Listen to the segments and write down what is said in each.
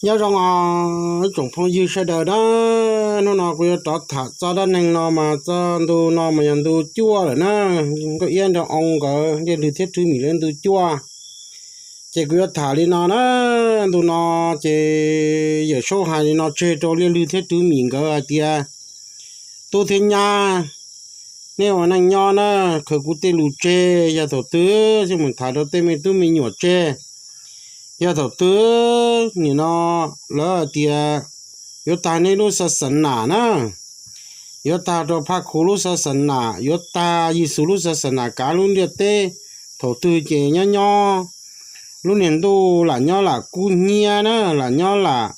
Nyob zoo os ib tsoom phooj ywg sawv daws na, hnub no kuv yuav rov tham txoj dab neeg no mas txoj ntu no mas yog ntu cuaj lawm na. Nkauj Iab nrog Oo nkawd Liaj Lwg thiab Rwv Mim lawv ntu cuaj. Ces kuv yuav tham li no na, ntu no ces Yawm Saub hais li no tseg rau Liaj Lwg thiab Rwv Mim nkawd hais tias, tub thiab nyab, nej ua neej nyob na, khaws kuv tej lus tseg, yog thaum twg thiaj mus tham rau tej me tub me nyuam tseg. Yog thaum twg nim no lawv hais tias yuav tag nej lub xa xa nam na, yuav tag rau Phaj Khuv lub xa xa nam, yuav tag Yexus lub xa xa nam kav lub ntiaj teb, thaum twg ces nyob nyob lub niag ntuj lam nyob lam kub hnyiab na, lam nyob lam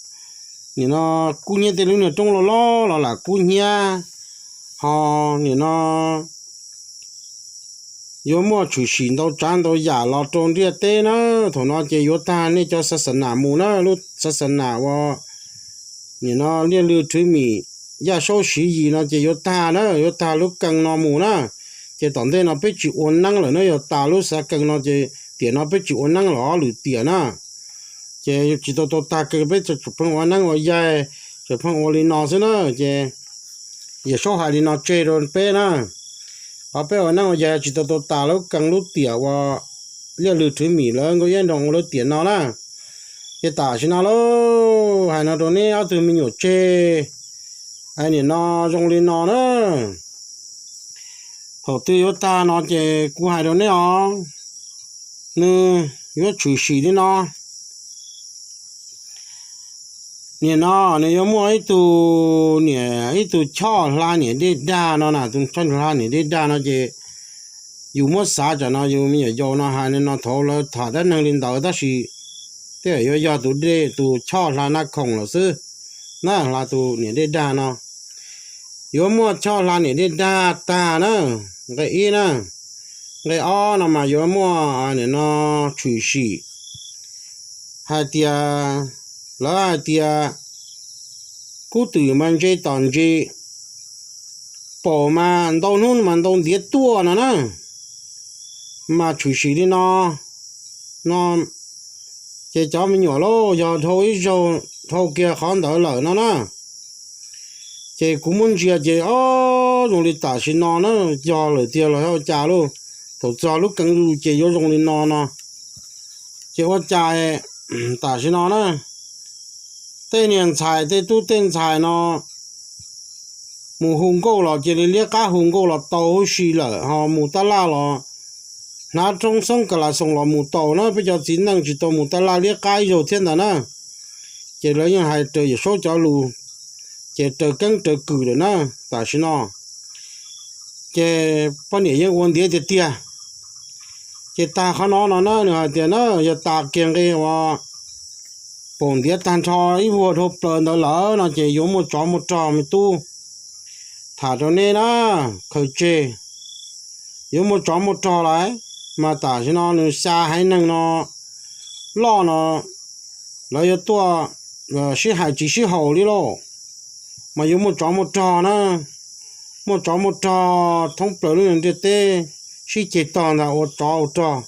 nim no kub hnyiab, tej lub niag roob loj loj los lam kub hnyiab. Ho nim no yuav muaj tshwm sim ntau tsav ntau yam los rau ntiaj teb na. Thaum no ces yuav tag nej cov xa xa nam mus na, lub xa xa nam uas nim no Liaj Lwg Rwv Mim Yaj Saub Siv Yis no ces yuav tag na, yuav tag lub kee no mus na. Ces tom ntej no peb tsis ua neeb lawm na, yog tas lub xav kee no ces tiam no peb tsis ua neeb lawm lwm tiam na. Ces tsis tau tau tag kee peb tseem pheej ua neeb ua yaig, tseem pheej ua li no xwb na. Ces Yawm Saub hais li no tseg rau peb na, qhov peb ua neeb ua yaig tsis tau tau tas lub kee lub tiam uas Liaj Lwg Rwv Mim lawv Nkauj Iab nrog ua lub tiam no na. Ces tam sim no lauj, hais no rau neb ob tug me nyuam tseg, hais nim no zoo li no na. Thaum twg yuav tag no ces kuv hais rau neb os, nws yuav tshwm sim li no. Nim no nws yuav muaj ib tug niam, ib tug choj hla niam dej dag no na, tus choj hla niam dej dag no ces yus muab xav tsam no yus me nyuam yaus no hais no thaum lawv tham dab neeg li ntawd tab sis tej zaum yuav yog tus dej, tus choj hla Nab Khoom lawm xwb na, hla tus niam dej dag no. Yuav muaj choj hla niam dej dag tag na, nqe ib na. Nqe ob no mas yuav muaj nim no tshwm sim hais tias, lawv hais tias kub twm mas ntse tom ntsis, paum mas ntau hnub mas ntau ntiav tuaj no na. Mas tshwm sim li no, no ces cov me nyuam lauj, yog dhau ib zaug dhau kiag qhov ntawd lawm no na. Ces kuv muab ntsia ces o, zoo li tam sim no na, yog lawm tiag los ua cas lauj. Thaum txog lub keev lus ces yuav zoo li no no, ces ua cas tam sim no na, tej niag ntxhais tej tub tej ntxhais no mus hu nkauj los cia li liab qab hu nkauj los tau huv si lawm, ho mus tab laj los hnav roob xoob kas las xoos los mus tau na, peb cov txiv neej tsis tau mus tab laj liab qab ib zaug thiab ntag na. Ces lawv yeej hais raws Yawm Saub cov lus, ces raws keeb raws kwm lawm na tam sim no. Ces poj niam yeej ua ntiav tiag tiag. Ces tag qhov no no na nws hais tias na, yog tas kiag nqe uas paum ntiav tag nrho ib vuag dhau plaws ntawd lawm no ces yuav muaj tsov muaj rog me tub. Tham rau neb na, khaws tseg, yuav muaj tsov muaj rog lawm. Mas tam sim no nws xya haiv neeg no loj no, lawv yuav tuaj sib hais tsis sib haum li lauj. Mas yuav muaj tsov muaj rog na, muaj tsov muaj rog thoob plaws lub ntiaj teb, sib ceg tog ntag ua tsov ua rog.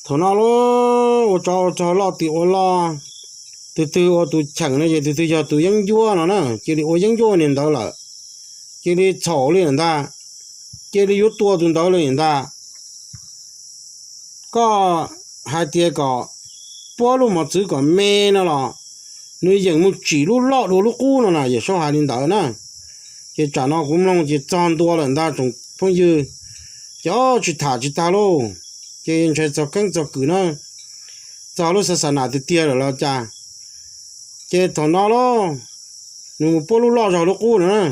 Thaum no lauj, ua tsov ua rog loj tim ua loj, tus twg ua tus cheem no ces tus twg yog tus yeeb ncuab no na, cia li ua yeeb ncuab niag ntawd lawm, cia li txhaum li lawm ntag, cia li yuav tua tus ntawd li lawm ntag. Koj hais tias kom puab lub mos txwv kom me no los nws yeem mus tsim lub loj dua lub qub no na, Yawm Saub hais li ntawd na. Ces tsam no kuv mloog ces txog ntua lawm ntag tsoom phooj ywg, ces o tsis tham tsis tag lauj, ces ntshai txog keeb txog kwm na, txog lub xa xa nam tiag tiag lawm los cas. Ces thaum no lauj, nws mus puab lub loj zog lub qub no na,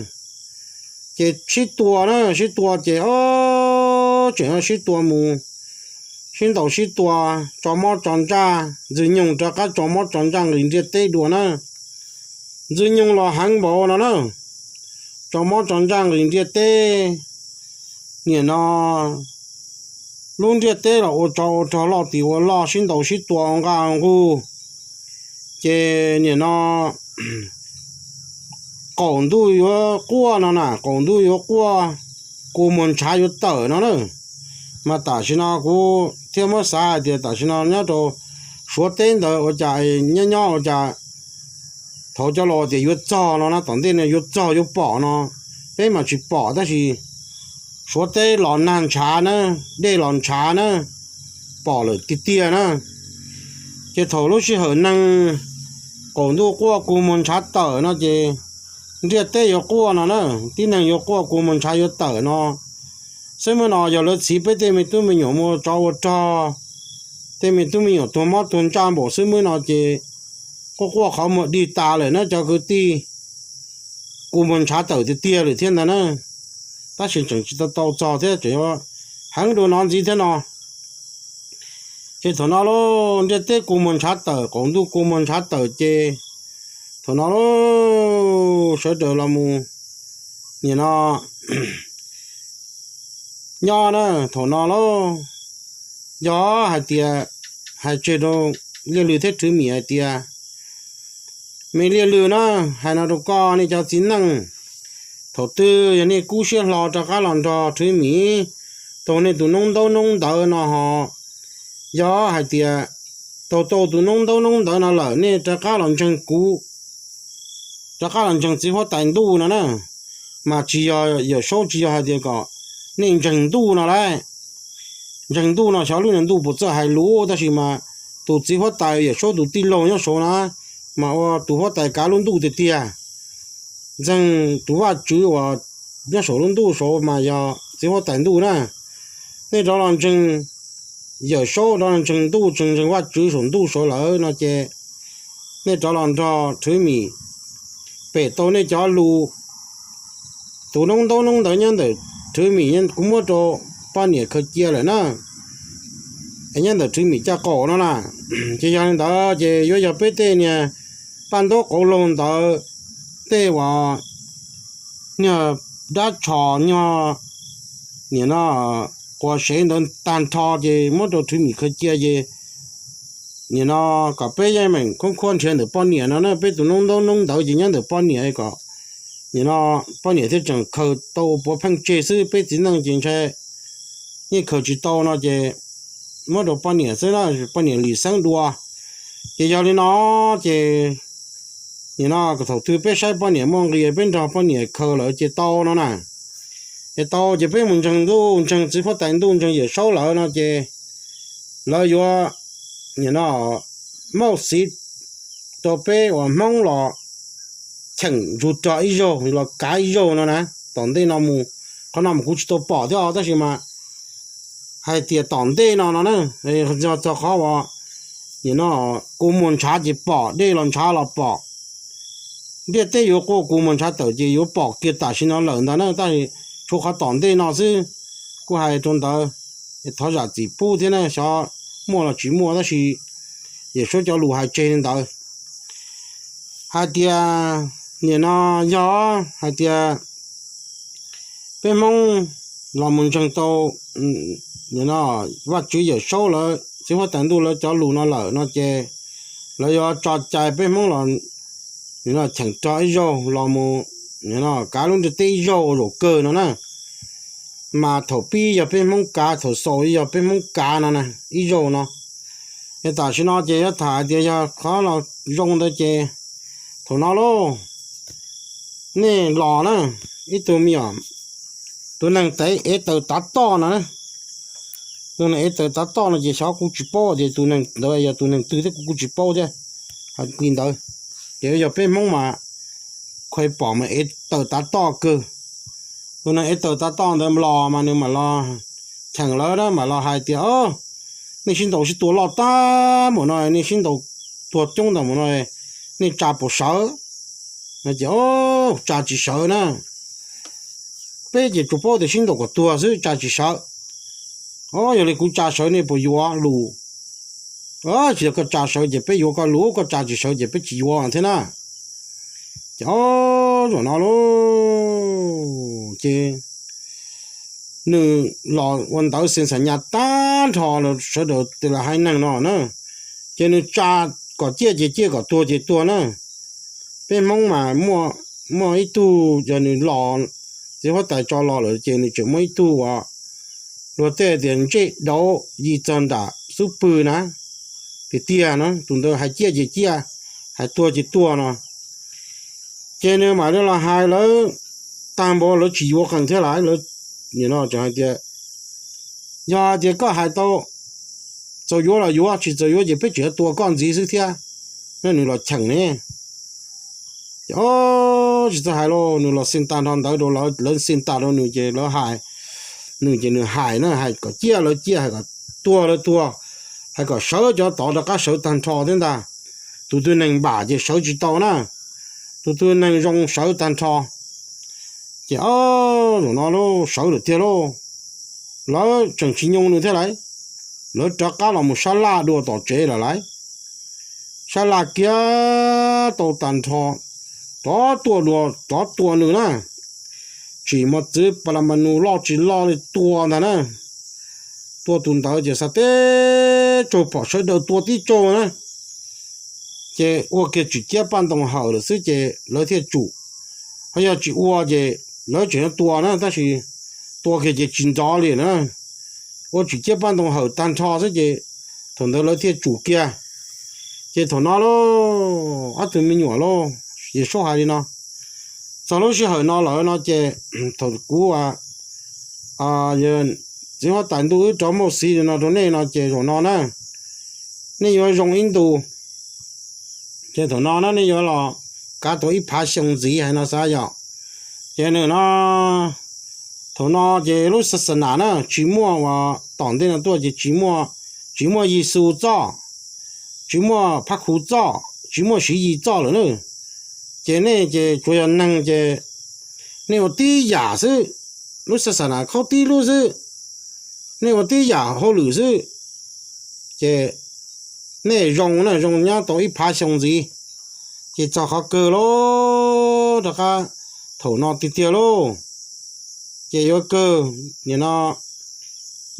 ces sib tua na, sib tua ces o, tseem sib tua mus, sib ntaus sib tua, tso mob tso ntsaj, Ntxwg Nyoog rov qab tso mob tso ntsaj nqis ntiaj teb dua na. Ntxwg Nyoog los heev npaum no na, tso mob tso ntsaj nqis ntiaj teb. Nim no lub ntiaj teb los ua tsov ua rog loj tim ua loj sib ntaus sib tua ua nqaj ua nqug. Ces nim no qaum ntuj yuav quaj no na, qaum ntuj yuav quaj, kua muag ntshav yuav tawm no na. Mas tam sim no kuv thiaj muab xav hais tias tam sim no nyob rau Suav teb ntawd ua cas nyob nyob ua cas thaum cov laus tias yuav txog no na, tom ntej no yuav txog yuav pom no, peb mas tsis pom tab sis Suav teb los nag ntshav na, dej los ntshav na, pom lawm tiag tiag na. Ces thaum lub sij hawm neeg qaum ntuj quaj kua muag ntshav tawm no ces ntiaj teb yuav quaj no na, tib neeg yuav quaj kua muag ntshav yuav tawm no. Xwb muaj no yog lawv txhiv peb tej me tub me nyuam mus tsov ua rog, tej me tub me nyuam tuag mob tuag ntsaj npaum xwb muaj no ces quaj quaj qhov muag dig tas lawm na cov kwv tij, kua muag ntshav tawm tiag tiag lawm thiab ntag na. Tab sis tseem tsis tau tau txog thiab tseem yuav heev dua no ntxiv thiab no. Ces thaum no lauj, ntiaj teb kua muag ntshav tawm, qaum ntuj kua muag ntshav tawm ces thaum no lauj, sawv daws los mus nim no nyob na. Thaum no lauj, yog hais tias hais tseg rau Liaj Lwm thiab Rhwv Mim hais tias, me Liaj Lwm na, hais no rau koj nej cov txiv neej, thaum twg yog nej kub siab hlo rov qab los nrog Rhwv Mim taug nej tus noob ntaub noob ntawv no ho, yog hais tias taug tau tus noob ntaub noob ntawv no lawm nej rov qab los ntseeg kuv, rov qab los ntseeg txiv huab tais ntuj no na. Mas tsis yog Yawm Saub, tsis yog hais tias kom nej ntseeg ntuj no lauj. Ntseeg ntuj no xyov lub niag ntuj puas txawj hais lus, tab sis mas tus txiv huab tais Yawm Saub tus tij laug nyob saud na, mas ua tus huab tais kav lub ntuj tiag tiag. Ntseeg tus Vajtswv uas nyob saum lub ntuj saud mas yog txiv huab tais ntuj na. Nej rov los ntseeg Yawm Saub, rov los ntseeg ntuj, ntseeg, ntseeg Vajtswv saum ntuj saud lawm no ces nej rov los nrog Rhwv Mim pem tau nej cov lus. Tus noob ntaub noob ntawv nyob ntawm Rhwv Mim kuv muab rau poj niam khaws cia lawm na, es nyob ntawm Rhwv Mim caj qaum no na. Ces yog li ntawd ces yuav yog peb tej niag paj ntaub qauv laug ntawd, tej uas nyuag dab tsho, nyuag nim no quas sev ntawd tag nrho ces muab rau Rhwv Mim khaws cia ces nim no kom peb yeej meem khoob khuab nrhiav ntawm poj niam no na. Peb tus noob ntaub noob ntawv ces nyob ntawm poj niam kom nim no poj niam thiaj tseem khaws tau puav pheej tseg xwb, peb txiv neej ces ntshai yeej khaws tsis tau no ces muab rau poj niam xwb na, poj niam lim xeeb dua. Ces yog li no ces nim no thaum twg peb saib poj niam muaj nqis peb nrog poj niam khaws lawm ces tau no na. Es tau ces peb mus ntseeg ntuj, ntseeg txiv huab tais ntuj, ntseeg Yawm Saub lawm no ces lawv yuav nim no mauj xiv rau peb uas Hmoob los cheem ntsug rog ib zaug los kav ib zaug no na. Tom ntej no mus, qhov no mas kuv tsis tau pom thiab os, tab sis mas hais tias tom ntej no no na, yog txog qhov uas nim no kua muag ntshav ces pom, dej los ntshav los pom, ntiaj teb yuav quaj kua muag ntshav tawm ces yuav pom kiag tam sim no lawm ntag na. Tab sis tshuav qhov tom ntej no xwb, kuj hais rau ntawd, thov zam txim pub thiab na, xyov muaj los tsis muaj, tab sis Yawm Saub cov lus hais tseg li ntawd. Hais tias nim no yog hais tias peb Hmoob los mus ntseeg tau Vajtswv Yawm Saub lawv, txiv huab tais ntuj lawv cov lus no lawm no ces lawv yuav tso cai peb Hmoob los nim no cheem rog ib zaug los mus nim no kav lub ntiaj teb ib zaug ua zaum kawg no na. Mas thaum pib yog peb Hmoob kav, thaum xaus yog peb Hmoob kav no na, ib zaug no. Es tam sim no ces yuav tham hais tias yog qhov los zoo ntawd ces thaum no lauj, nej los na, ib tug me nyuam, tus neeg tev ev taws tav toj no na, tus neeg ev taws tav toj no ces xyov kuv tsis paub tias tus neeg ntawd yog tus neeg twg thiab kuv kuj tsis paub thiab. Hais li ntawd, ces yog peb Hmoob mas khuv pom mas ev taws tav toj kawg. Tus neeg ev taws tav toj ntawd los mas nws mam los cheem lawv na, mam los hais tias, nej sib ntaus sib tua loj tag npaum no, nej sib ntaus tuag coob ntau npaum no, nej tsa puas sawv? No ces tsa tsis sawv na. Peb ces tsuas paub tias sib ntaus kom tuag xwb, tsa tsis sawv. Yog li kuv tsa sawv nej puas yuav lus? Tsis yog koj tsa sawv ces peb yuav koj lus, koj tsa tsis sawv ces peb tsis yuav thiab na. Ces zaum no lauj, ces nws los ua ntawv xeev xa nyas tag nrho sawv daws tus los haiv neeg no na, ces nws tsa kom ciaj ces ciaj, kom tuag ces tuag na. Peb Hmoob mas muaj ib tug, yog nws los, txiv huab tais tso los lawm ces nws tseem muaj ib tug uas luag tej tias ntsej dauv yi txog nram xub pwg na, tiag tiag no, tus ntawd hais ciaj ces ciaj, hais tuag ces tuag no. Ces nws mam li los hais lawv tag npaum lawv tsis yuav qees thiab lawm, lawv nim no tseem hais tias, yog hais tias koj hais tau, txaus yuav los yuav, tsis txaus yuav ces peb tseem yuav tua koj ntxiv xwb thiab, no nws los cheem ne. Ces o, tsis txawj hais lauj, nws los xi tas nrho ntawd rau lawv, lawv xi tas rau nws ces lawv hais, nws ces nws hais na, hais kom ciaj lawv ciaj, hais kom tuag lawv tuag, hais kom sawv cov tod rov qab sawv tag nrho thiab ntag. Tus twg neeg npam ces sawv tsis tau na, tus twg neeg zoo sawv tag nrho. Ces o, zaum no lauj, sawv lawm tiag lauj, lawv tseem tsis nyoo nws thiab lauj, lawv rov qab los mus sab laj dua tom tsev lawm lauj. Sab laj kiag tau tag nrho, rov tua dua, rov tua nws na. Tsim mos txwv pas las mas nus loj tsis loj li tua ntag na. Tua tus ntawd ces xa teb tsaug phom sawv daws tua tib tsaug na. Ces ua kiag tsim ciab paj ntoo hawm lawm xwb ces lawv thiaj tsum. Ho yog tsis ua ces lawv tseem yuav tua na, tab sis tua kiag ces tsis nrov li na. Ua tsim ciab paj ntoo hawm tag nrho xwb ces thaum ntawd lawv thiaj tsum kiag. Ces thaum no lauj, ob tug me nyuam lauj, Yexus hais li no, txog lub sij hawm no lawm no ces thaum kuv txiv huab tais ntuj wb rov muaj xiv li no rau nej no ces zaum no na, nej yuav zoo ib ntus. Ces thaum no na nej yuav los kav tau ib phav xyoo ntxiv hais no xav yom. Ces nws no, thaum no ces lub xa xa nas na tsis muaj uas tom ntej no tuaj ces tsis muaj, tsis muaj Yexus txoj, tsis muaj Phaj Khuv txoj, tsis muaj Siv Yis txoj lawm na. Ces nej ces tsuas yog neeg ces nej ua tib yam xwb, lub xa xa nas khaub tib lub xwb, nej ua tib yam hauj lwm xwb. Ces nej zoo na, zoo nyob tau ib phav xyoo ntxiv, ces txog qhov kawg lauj, rov qab thaum no tiag tiag lauj. Ces yuav kawg, nim no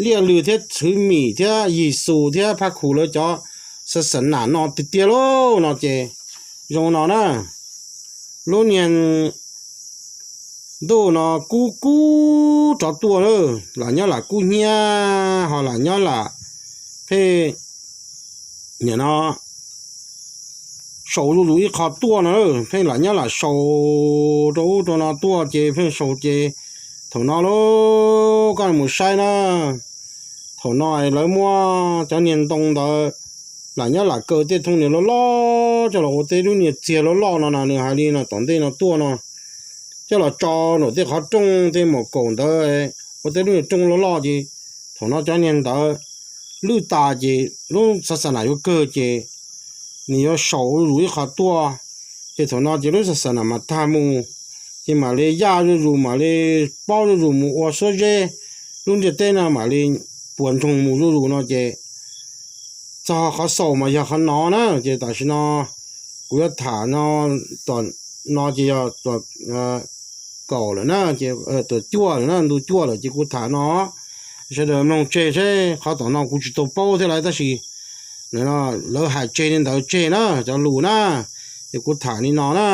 liaj lw thiab tswv mim thiab Yexus thiab Phaj Khuv lawv cov xa xa nas no tiag tiag lauj no ces zoo no na. Lub niag ntuj no kub kub rov tuaj lawm, lam nyob lam kub hnyiab ho lam nyob lam pheej nim no sau zuj zus ib qho tuaj no, pheej lam nyob lam sau rau ub rau no tuaj ces pheej sau ces thaum no lauj, koj mus saib na, thaum no lawv muab cov niag ntoo ntawd lam nyob lam kaw tej thooj niag loj loj coj los ua tej lub niag txiag loj loj no na, nws hais li no tom ntej no tuaj no, coj los tso nram tej qhov rooj tej maum kaum ntawd ua tej lub niag rooj loj loj ces thaum no cov niag ntawd lwj tas ces lub xa xa nas yuav kawg ces nws yuav sau zuj zus ib qho tuaj, ces thaum no ces lub xa xa nas mas tag mus, ces mam li yaj zuj zus mam li pob zuj zus mus ua suab zeb, lub ntiaj teb no mam li puas ntsoog mus zuj zus no ces txog qhov xaus mas yog qhov no na. Ces tam sim no kuv yuav tham no, tom no ces yog tom kaum lawm na, ces tom cuaj lawm na, ntu cuaj lawm ces kuv tham no, sawv daws mloog tseg seb, qhov tom no kuv tsis tau paub thiab lauj, tab sis lawv hais tseg li ntawd tseg na, cov lus na, ces kuv tham li no na.